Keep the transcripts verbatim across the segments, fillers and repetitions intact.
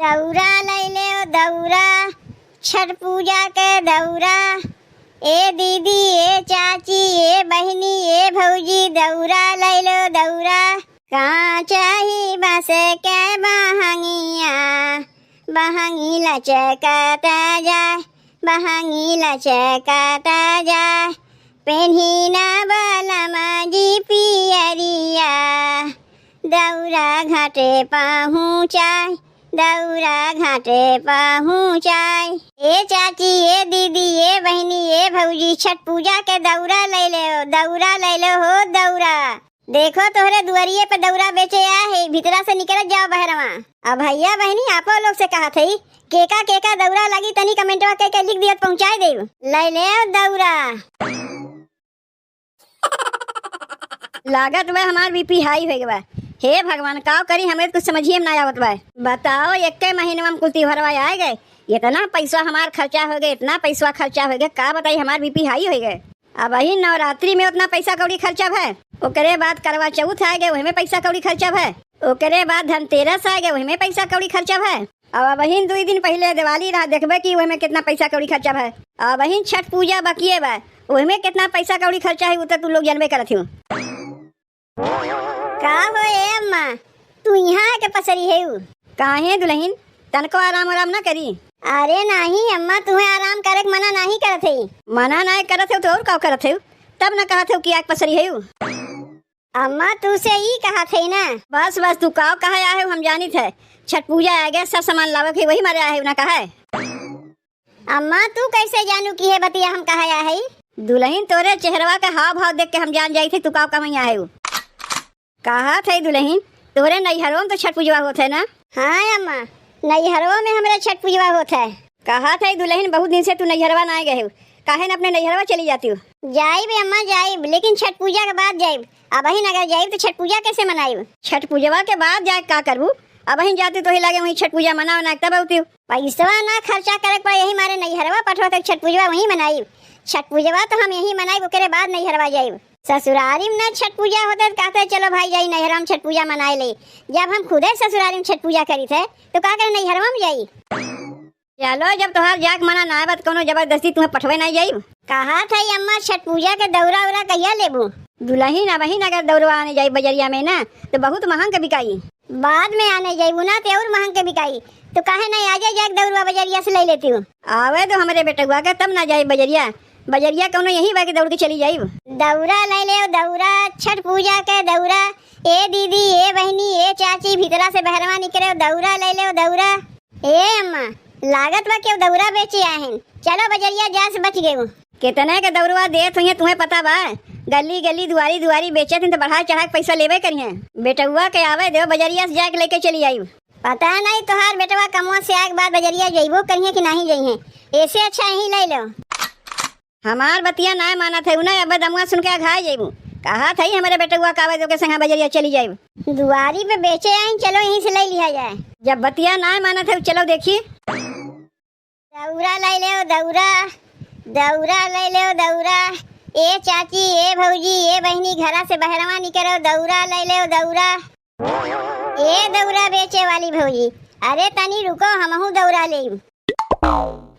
दौरा लइ लेव दौरा, छठ पूजा के दौरा। ए दीदी, ए चाची, ए बहिनी, ए भौजी, दौरा लइ लेव दौरा। का चाही बाँस के बहंगिया, बहंगी लचकत जाए, बहंगी लचकत जाए। पेन्ही ना बलमा जी पियरिया, दौरा घाटे पहुँचाए, दौरा घाटे पहुँचाए। ए चाची, ए दीदी, ए बहिनी, ए भौजी, छठ पूजा के दौरा लइ लेव, दौरा लइ लेव हो दौरा। देखो, तोहरे दुआरिये पे दौरा बेचे आए है, भीतरा से निकरत जाओ बहरवा। अब भैया बहिनी, आपो लोग से कहत हई, केका केका दौरा लागी, तनी कमेंटवा कइ के लिख दियत पहुँचाइ देब। लइ लेव दौरा। लागत बा हमार बीपी हाई होइ गवा। हे भगवान, काव करी, हमरे त कुछ समझिए में ना आवत बा। बताओ, एक्के महीनवा में कुल तिउहरवा आइ गए, इतना पैसा हमार खर्चा होइ गए, इतना पैसा खर्चा होइ गए, का बताई, हमार बीपी हाई होइ गए। अबहिन नवरात्रि में उतना पैसा कौड़ी खर्चा भए, ओकरे बाद करवा चौथ आइ गए, ओहिमे पैसा कौड़ी खर्चा भए, ओकरे बाद धनतेरस आइ गए, ओहिमे पैसा कौड़ी खर्चा भए। अब अबहिन दुइ दिन पहिले दिवाली रहा, देखबे कि ओहिमे कितना पैसा कौड़ी खर्चा भए। अबहिन छठ पूजा बकिए बा, ओहिमे कितना पैसा कौड़ी खर्चा है, उ त तू लोग जनबे करत हो। का हो ए अम्मा, तू इहाँ आके पसरी हेउ? काहे दुलहिन, तनको आराम आराम ना करी? अरे नाहीं अम्मा, तुहे आराम करेक मना नाहीं करत हेउ। मना नाहीं करत हेउ त अउर का करत हेउ? तब न कहत हेउ कि आके पसरी हेउ। अम्मा, तू से ई कहत हेउ ना। बस बस, तू काव कहे आए हेउ हम जानित है। छठ पूजा आइ गए, सब सामान लावे के वही मारे आए हेउ ना कहे। अम्मा, तू कैसे जानू कि हे बतिया हम कहे आए हई? दुलहिन, तोरे चेहरवा के हाव भाव देख के हम जान जाइत है तू काव कहे आए हेउ। कहत है दुलहिन, तोरे नैहरवा में त छठ पूजवा होत है ना? हाँ अम्मा, नैहरवा में हमरे छठ पूजवा होत है। कहत है दुलहिन, बहुत दिन से तू नैहरवा नाहीं गए हो, काहे न अपने नैहरवा चली जातिउ? जाइब अम्मा, जाइब, लेकिन छठ पूजा के बाद जाइब। अबहिन अगर जाइब त छठ पूजा कैसे मनाइब? छठ पूजवा के बाद जाए का करबू? अबहिन जातिउ तोही लागे वहीं छठ पूजा मनावे ना तब अउतिउ। पैसवा ना खर्चा करेक पड़े, यही मारे नैहरवा पठवा तक छठ पूजवा वहीं मनाइब। छठ पूजवा त हम यहीं मनाइब, ओकरे बाद नैहरवा जाइब। ससुरारी में ना छठ पूजा होत है त कहत है चलो भाई जाई नैहरवा में छठ पूजा मनाइ लेई। जब हम खुदे ससुरारी में छठ पूजा करित है त का करे नैहरवा में जाई? चलो, जब तोहार जाए के मना नाहीं बा त कौनो जबरदस्ती तुहे पठवे नाहीं जाइब। कहत है अम्मा, छठ पूजा के दौरा उरा कहिया लेबू? दुलहिन, अबहिन अगर दौरवा आने जाइब बजरिया में ना त बहुत महँग के बिकाई। बाद में आने जाइबू ना त अउर महँग के बिकाई, त काहे नाहीं आजे जाए के दौरवा बजरिया से लइ लेतिउ? आवे दो हमरे बेटउआ के, तब ना जाइब बजरिया। बजरिया कौनो यहीं बा कि दौड़ के चली जाइब। दौरा लइ लेव दौरा, छठ पूजा के दौरा। ए दीदी, ए बहिनी, ए चाची, भीतरा से बहरवा निकरे, दौरा लइ लेव दौरा। ए अम्मा, लागत बा केहू दौरा बेचे आहिन। चलो बजरिया जाए से बच गइउ। कितने के दौरवा देत होइहें तुहे पता बा? गली गली दुआरी दुआरी बेचत हैं त बढ़ाए चढ़ाए के पैसा लेबे करिहें। बेटउआ के आवे देव, बजरिया से जाए के लइके चली आइब। पता नाहीं तोहार बेटवा कमवा से आए के बाद बजरिया जइबो करिहें कि नाहीं जइहें, एसे अच्छा यहीं लइ लेव। हमार बतिया नाय मानत है, उ ना अब दमुआ सुन के अघाय जइबू। कहत है हमरे बेटउआ का आवे, ओके संगे बजरिया चली जाइब। दुआरी पे बेचे आइन, चलो यहीं से लइ लिहा जाए। जब बतिया नाय मानत है, चलो देखी। दौरा लइ लेव दौरा, दौरा लइ लेव दौरा। ए चाची, ए भौजी, ए बहिनी, घरा से बहरवा निकरो, दौरा लइ लेव दौरा। ए दौरा बेचे वाली भौजी, अरे तनी रुको, हमहू दौरा लेब।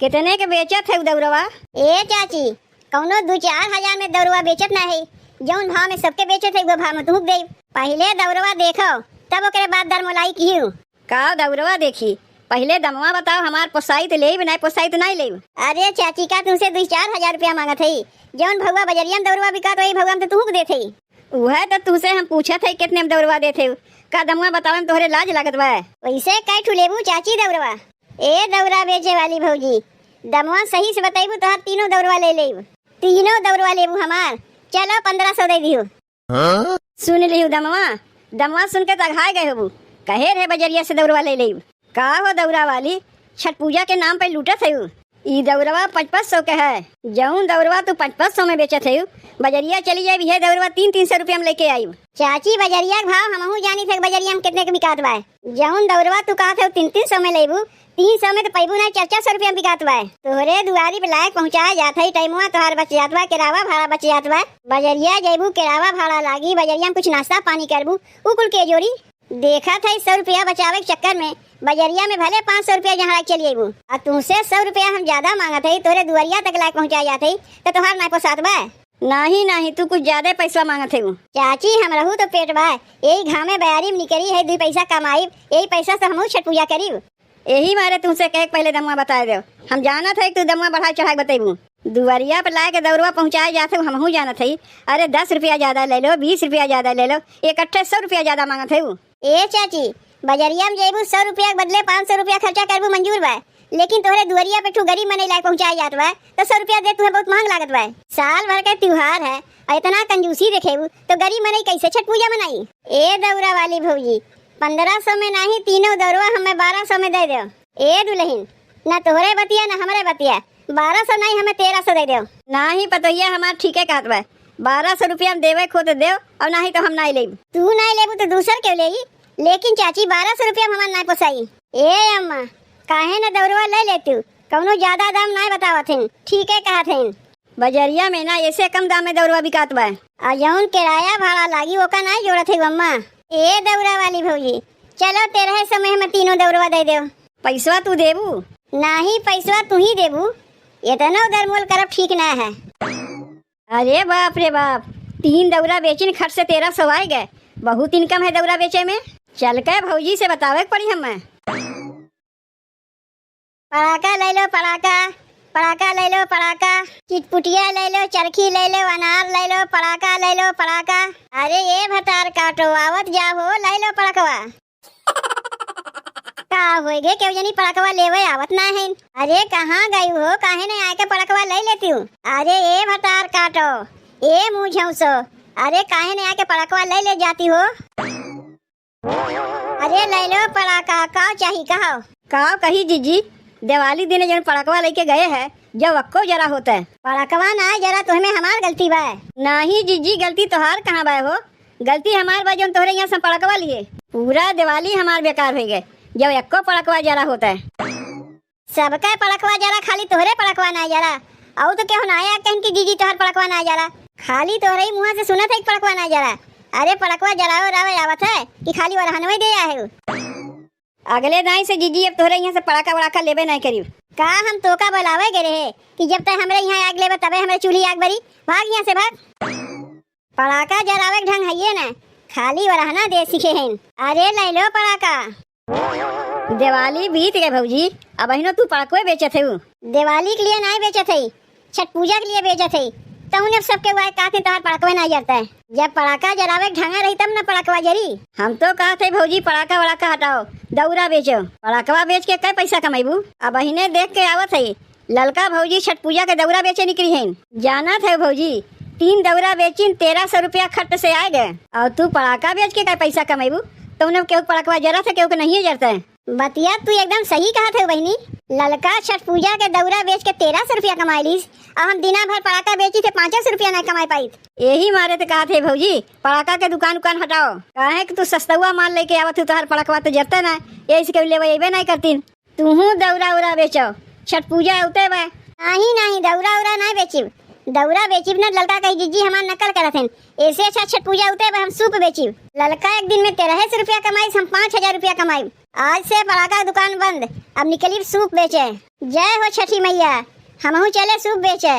कितने के बेचत है उ दौरवा? ए चाची, कौनो दू चार हजार में दौरवा बेचत ना है, जौन भाव में सबके बेचत है, वो भाव में तुहूँ देब। पहिले दौरवा देखो, तब ओकरे बाद दरमोलाई किहू। का दौरवा देखी, पहिले दमवा बताओ, हमार पोसाई त लेब, नाय पोसाई त नाय लेब। अरे चाची, का तुमसे दू चार हजार रुपया मांगत है? जौन भउआ बजरिया में दौरवा बिकात, वही भउआ में तो तुहूँ के देत है। उहे तो तुहसे हम पूछत है, कितने में दौरवा देत है? का दमवा बतावे में तोहरे लाज लागत बा? वैसे कै ठू लेबू चाची दौरवा? ए दौरा बेचे वाली भौजी, दमवा सही से बतैबू, तोहार तीनों दौरवा ले लेब। तीनों दौरवा लेबू हमार? चलो, पन्द्रह सौ दे दियो। हाँ? सुन लिहू दमवा, दमवा सुन के त अघाय गए होबू। कहे रहे बजरिया से दौरवा ले लेब। का हो दौरा वाली, छठ पूजा के नाम पे लूटत है उ। ई दौरवा पाँच पाँच सौ के है। जौन दौरवा तू पाँच पाँच सौ में बेचत है, बजरिया चली जाइब, इहे दौरवा तीन तीन सौ रुपया में लेके आइब। चाची, बजरिया के भाव हमहू जानी थे, बजरिया में कितने के बिकात बा। जौन दौरवा तू कहत है तीन तीन सौ में लेबू, तीन सौ में तो पैबू ना, चार चार सौ रुपया में बिकात बा। तोहरे दुआरी पे लायक पहुँचाए जात है, टाइमवा तोहार बच जात बा, किरावा भाड़ा बच जात बा। बजरिया जइबू, किरावा भाड़ा लागी, बजरिया में कुछ नाश्ता पानी करबू, उ कुल के जोड़ी। देखत है सौ रुपया बचावे के चक्कर में बजरिया में भले पाँच सौ रुपया जहाँ चली अइबू, आ तुमसे सौ रुपया हम ज्यादा माँगत हई, तोरे दुआरिया तक लाइके पहुँचाए जात हई, त तोहार नाहीं पोसात बा? नाहीं, नाहीं, तू कुछ ज्यादा पैसा माँगत हऊ। चाची, हमरहू तो पेट बा, यही घामे बयारी में निकरी है, दुई पैसा कमाइब, यही पैसा से हमहू छठ पूजा करीब। यही मारे तुमसे कहे के पहले दमवा बताए देव। हम जानत है कि तू दमवा बढ़ाए चढ़ाए के बतैबू। दुआरिया पर लाए के दौरवा पहुँचाए जात हऊ, हमहू जानत है। अरे, दस रुपया ज्यादा ले लो, बीस रुपया ज्यादा ले लो, इकट्ठे सौ रुपया ज्यादा माँगत हऊ। ए चाची, बजरिया में जइबू, सौ रुपया के बदले पाँच सौ रुपया खर्चा करबू, मंजूर बा, लेकिन तोहरे दुआरिया पे ठू गरीब मनई लाइके पहुँचाए जात बा, तो सौ रुपया दे तुहे बहुत महंग लागत बा। साल भर के त्योहार है, और इतना कंजूसी देखेबू, तो गरीब मनई कैसे छठ पूजा मनाई? ए दौरा वाली भौजी, पन्द्रह सौ में नाहीं, तीनों दौरवा हमें बारह सौ में दे देव। ए दुल्हन, ना तोहरे बतिया, ना हमरे बतिया, बारह सौ नाहीं, हमें तेरह सौ दे देव। नाहीं पतोहिया, हमार ठीके कहत बा, बारह सौ रुपया हम देवे को तो देव, और नाहीं तो हम नाहीं लेब। तू नाहीं लेबू तो दूसर केहू लेई, लेकिन चाची, बारह सौ रुपया में हमार नाहीं पोसाई। ए अम्मा, काहे न दौरवा ले लेतू, कौनो ज्यादा दाम नाहीं बतावत हईन, ठीके कहत हईन। बजरिया में ना ऐसे कम दाम में दौरवा बिकात बा। आ जौन किराया भाड़ा लागी, ओका नाहीं जोड़त हऊ अम्मा। ए दौरा वाली भौजी, चलो, तेरह सौ में हमें तीनों दौरवा दे देव। पैसवा तू देबू? नाहीं, पैसवा तू ही देबू। इतना उधर मोल करब ठीक ना है। अरे बाप रे बाप, तीन दौरा बेचिन, खट से तेरह सौ आए गए। बहुत इनकम है दौरा बेचे में। चल के भौजी से बतावे के पड़ी हमें। पड़ाका ले लो, पड़ाका, पड़ाका ले लो, पड़ाका, चिटपुटिया ले लो, चरखी ले लो, अनार ले लो, पड़ाका ले लो, पड़ाका। अरे ए भतार काटो, आवत जा हो, ले लो पड़कवा। का होई गे, केहू जनी पड़कवा लेवे आवत ना है। अरे कहाँ गई हो, काहे नहीं आके पड़कवा ले लेती हूँ? अरे ए भतार काटो, ए मुँह झौंसो, अरे काहे नहीं आके पड़कवा ले ले जाती हो? अरे ले लो पड़ाका, का चाही कहो? का कही जीजी, दिवाली दिन जौन पड़कवा लेके गए है, जब अक्को जरा होता है। पड़कवा ना जरा तो हमें हमार गलती बा। नहीं जीजी, गलती तोहार कहाँ बा हो? गलती हमार बा जौन तोहरे यहाँ से पड़कवा लिए। पूरा दिवाली हमार बेकार होइ गए, जब एक्को पड़कवा जरा होता है। सबका पड़कवा जरा, खाली तोहरे पड़कवा ना जरा। अउ तो केहू ना आया कहन कि जीजी तोहर पड़कवा ना जरा। खाली तोहरे ही मुँह से सुनत है कि पड़कवा ना जरा। अरे पड़कवा जरावे रावे आवत है कि खाली वरहनवे दे आए हो? अगले दाई से जीजी अब तोहरे यहाँ से पड़ाका वड़ाका लेबे नहीं करीब। का हम तोका बोलावे गए रहे कि जब तक हमरे यहाँ आग लेबे तबे हमरे चूल्ही आग बरी? भाग यहाँ से भाग। पड़ाका जरावे के ढंग हइये ना, खाली वरहना दे सीखे हैं। अरे ले लो पड़ाका। दिवाली बीत गए भौजी, अबहिनो तू पड़कवे बेचत हऊ। दिवाली के लिए नाहीं बेचत हई, छठ पूजा के लिए बेचत हई। तहुने अब सबके हुआ काथे तोहार पड़कवे नाहीं जरता है। जब पड़ाका जरावे के ढंगा रही तब ना पड़कवा जरी। हम तो कहत हई भौजी पड़ाका वड़ाका हटाओ, दौरा बेचो। पड़ाकवा बेच के कै पैसा कमैबू? अबहिने देख के आवत हई, ललका भौजी छठ पूजा के दौरा बेचे निकली हैं। जानत है भौजी, तीन दौरा बेचिन, तेरह सौ रुपया खट से आए गए। और तू पड़ाका बेच के का पैसा कमैबू? तौने केहू पड़कवा जरा थे, केहू के नहीं जरते। बतिया तू एकदम सही कहत है बहिनी। ललका छठ पूजा के दौरा बेच के तेरह सौ रुपया कमाई लीस, और हम दिना भर पड़ाका बेची थे, पाँच सौ रुपया नहीं कमाई पाई। यही मारे तो कहत है भौजी, पड़ाका के दुकान उकान हटाओ, काहे कि तू सस्तुआ माल लेके आवत हो, तोहर पड़कवा तो जरते ना, यही से केहू लेवे अइबे नहीं करतीन। तुहू दौरा उरा बेचो, छठ पूजा उते बा। नाहीं, नाहीं, दौरा उरा ना बेचिब। दौरा बेचिब ना, ललका कही जीजी हमार नकल करत हन। ऐसे अच्छा छठ पूजा उते बा, हम सूप बेचिब। ललका एक दिन में तेरह सौ रुपया कमाई, हम पाँच हजार रुपया कमाई। आज से पड़ाका दुकान बंद, अब निकलिब सूप बेचे। जय हो छठी मैया, हमहू चले सूप बेचे।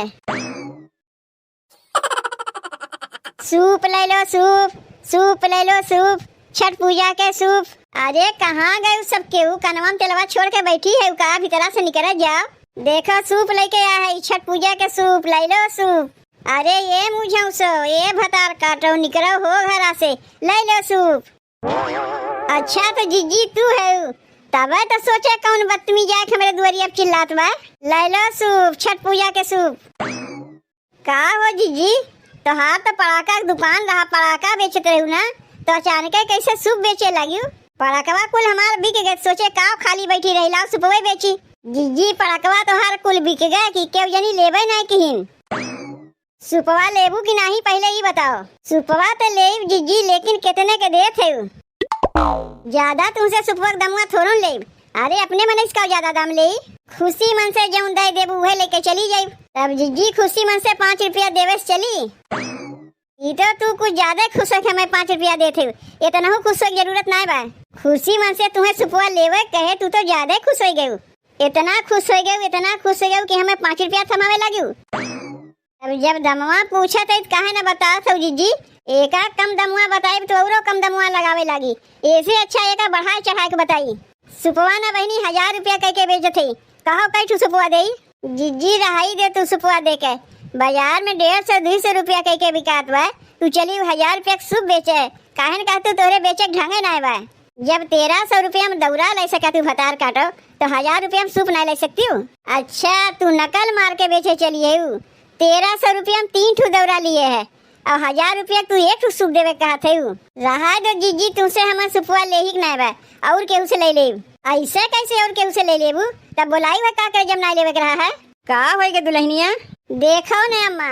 सूप ले लो सूप, सूप ले लो सूप, छठ पूजा के सूप। अरे कहाँ गए सब केहू? कनवा में तेलवा छोड़ के बैठी है का? भीतरा से निकल जाओ। देखो सूप लेके आया है, छठ पूजा के सूप, ले लो सूप। अरे ये मुझौसो, ये भतार काटो, निकलो हो घरा से, ले लो सूप। अच्छा तो जीजी तू है, तबे तो सोचे कौन बदतमीज आके हमरे दुआरिया पे चिल्लात बा। ले लो सूप, छठ पूजा के सूप। का हो जीजी, तोहार तो पड़ाका के दुकान रहा, पड़ाका बेचत रहू ना, तो अचानक कैसे सूप बेचे लगियो? पड़ाकवा कुल हमार बिक गए, सोचे का खाली बैठी रही, लाओ सुपवे बेची। जीजी, पड़ाकवा तोहार कुल बिक गए कि केहू जनी लेबे नहीं किहिन? सुपवा लेबू कि नाही, पहिले ई बताओ। सुपवा तो लेब जीजी, लेकिन कितने के देत है? ज्यादा तुमसे सुपवा के दमवा थोड़न लेब। अरे अपने मन इसका ज्यादा दाम ले, खुशी मन से जौन दे देबू उहे लेके चली जाइब। तब जीजी खुशी मन से पाँच रुपया देवे से चली। ई तो तू कुछ ज्यादा खुश होके हमें पाँच रुपया देत है, इतनहू खुश होके जरूरत नाय बा। खुशी मन से तुहें सुपवा लेवे कहे, तू तो ज्यादा खुश होइ गयू। इतना खुश होइ गयू, इतना खुश होइ गयू कि हमें पाँच रुपया थमावे लागियू। अब जब दमवा पूछत है, त काहे न बतावत हऊ जिज्जी? एका कम दमवा बताइब तो औरो कम दमवा लगावे लागी। एसे अच्छा एका बढ़ाए चढ़ाए के बताई। सुपवा ना बहिनी, हजार रुपया कह के बेचत है, कहो कई ठू सुपवा देई? जिज्जी रहाई दे तू सुपवा दे के, बाजार में डेढ़ सौ दुई सौ रुपया कह के बिकात बा, तू चली हजार रुपया के सूप बेचे, काहे न कहतू तोहरे बेचे के ढंगे नाय बा। जब तेरह सौ रुपया में दौरा ले सकत हू भतार काटो, तो हजार रुपया में सूप नाय ले सकती हू? अच्छा, तू नकल मार के बेचे चली है, तेरह सौ रुपया में तीन ठू दौरा लिए है, और हजार रुपया तू एक ठू सूप देवे कहत है। रहा दो जिज्जी, तुमसे हमार सुपवा लेही के नाय बा, और केहू से ले लेब। ऐसे कैसे और केहू से ले लेबू? तब बोलाई हुआ का करे जब नाय लेवे के रहा है? का होई गे दुल्हनिया? देखो ने अम्मा,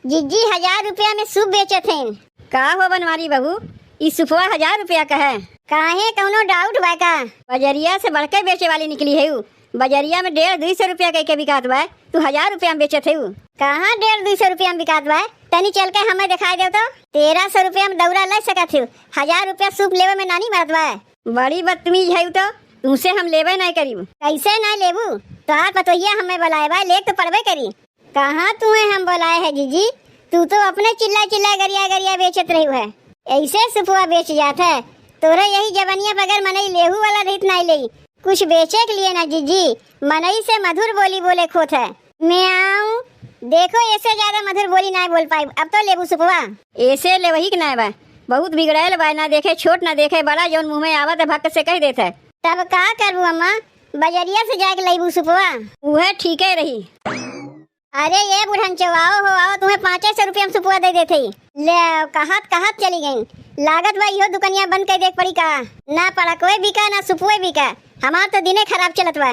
जिज्जी हजार रुपया में सूप बेचत हैं। का हो बनवारी बहू, ई सुपवा हजार रुपया का है? काहे, कौनो डाउट बा का? बजरिया से बढ़ के बेचे वाली निकली है उ। बजरिया में डेढ़ दुई सौ रुपया कह के बिकात बा, तू हजार रुपया में बेचत है उ। कहाँ डेढ़ दुई सौ रुपया में बिकात बा? तनी चल के हमें दिखाई देव तो। तेरह सौ रुपया में दौरा ले सकत हो, हजार रुपया सूप लेवे में नानी मरत बा। बड़ी बदतमीज है उ तो, तुमसे हम लेबे नहीं करीब। कैसे नहीं लेबू? तोहार पतोहिया हमें बुलाए बा, लेके तो पड़बे करी। कहाँ तुहे हम बोलाए है जिज्जी? तू तो अपने चिल्ला चिल्ला गरिया गरिया बेचत रही है। ऐसे सुपवा बेच जात है। तोरे यही जवनिया बगैर मनई लेहू वाला रहित नाई लेई। कुछ बेचे के लिए ना जिज्जी, मनई से मधुर बोली बोले खोत है। म्याऊ। देखो, ऐसे ज्यादा मधुर बोली नाई बोल पाई। अब तो लेबू सुपवा। ऐसे ले वही के नाई बा। बहुत बिगड़ैल बा, ना देखे छोट ना देखे बड़ा, जौन मुँह में आवत है भक्क से कह देत है। तब का करबू अम्मा, बजरिया से जाके लेबू सुपवा। उहे ठीके रही। अरे ये बुढ़नचो, आओ हो, आओ, तुम्हें पाँचे सौ रुपया में सुपुआ दे देत हई। ले, कहत कहत चली गई। लागत बा इहो दुकनिया बंद कर दे के पड़ी का? ना पड़कवे बिका, ना सुपुए बिका। हमार तो दिने खराब चलत बा।